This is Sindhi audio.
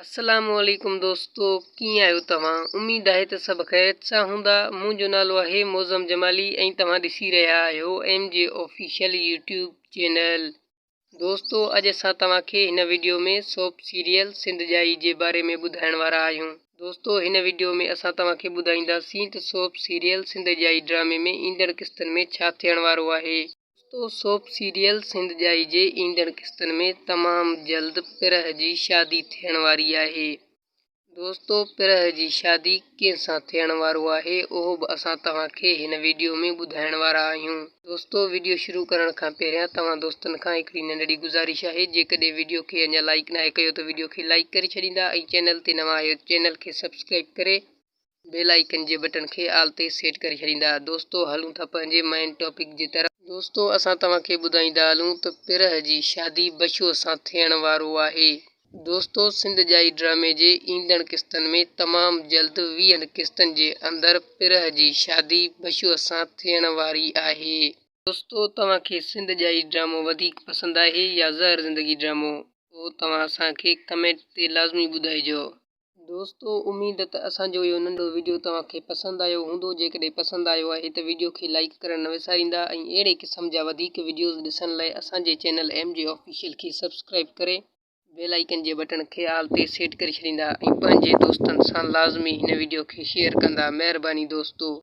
السلام عليڪم دوستو ڪيئن آهيو توهان اميد آهي ته سڀ خيريت سان هوندا منهنجو نالو آهي معظم جمالي ۽ توهان ڏسي رهيا آهيو M G official YouTube channel دوستو اڄ اسان توهان کي هن وڊيو ۾ سوپ سيريل سنڌ ڄائي جي باري ۾ ٻڌائڻ وارا آهيون دوستو هن وڊيو ۾ اسان توهان کي ٻڌائينداسين ته سوپ سيريل سنڌ ڄائي ڊرامي ۾ ايندڙ قسطن ۾ ڇا ٿيڻ وارو آهي. دوستو سوپ سيريل سنڌ ڄائي جي ايندڙ قسطن ۾ تمام جلد پرهه جي شادي ٿيڻ واري آهي. دوستو پرهه جي شادي ڪنهن سان ٿيڻ وارو آهي اهو به اسان توهان کي هن ويڊيو ۾ ٻڌائڻ وارا آهيون. دوستو ويڊيو شروع ڪرڻ کان پهريان توهان دوستن کان هڪڙي ننڍڙي گذارش آهي جيڪڏهن ويڊيو کي اڃا لائيڪ ناهي ڪيو ته ويڊيو کي لائيڪ ڪري ڇڏيندا ۽ چينل تي نوان آهيو ته چينل کي سبسڪرائيب ڪري بيل آئيڪن جي بٽڻ کي آل تي سيٽ ڪري ڇڏيندا. دوستو هلون ٿا پنهنجي مئن ٽاپڪ جي طرف. دوستو اسان توهان کي ٻڌائيندا هلون ته پرهه جي شادي بشو سان ٿيڻ وارو آهي. دوستو سنڌ ڄائي ڊرامي جي ايندڙ قسطن ۾ تمام جلد ويهن قسطن جي اندر پرهه جي شادي بشو سان ٿيڻ واري آهي. دوستو توهان کي سنڌ ڄائي ڊرامو وڌيڪ پسند آهي يا زهر زندگي ڊرامو اهو توهان اسان کي ڪمينٽ تي لازمي ٻڌائجو. دوستو اميد ته اسان جو اهو ننڍو وڊيو توهان کي پسند آيو هوندو جيڪڏهن پسند آيو آهي ته وڊيو کي لائيڪ ڪرڻ نه وساريندا ۽ اهڙي قسم جا وڌيڪ وڊيوز ڏسڻ لاء اسان جي چينل ايم جي آفيشل کي سبسڪرائيب ڪري بيل آئيڪن جي بٽڻ کي آل تي سيٽ ڪري ڇڏيندا ۽ پنهنجي دوستن سان لازمي هن وڊيو کي شيئر ڪندا مهرباني دوستو.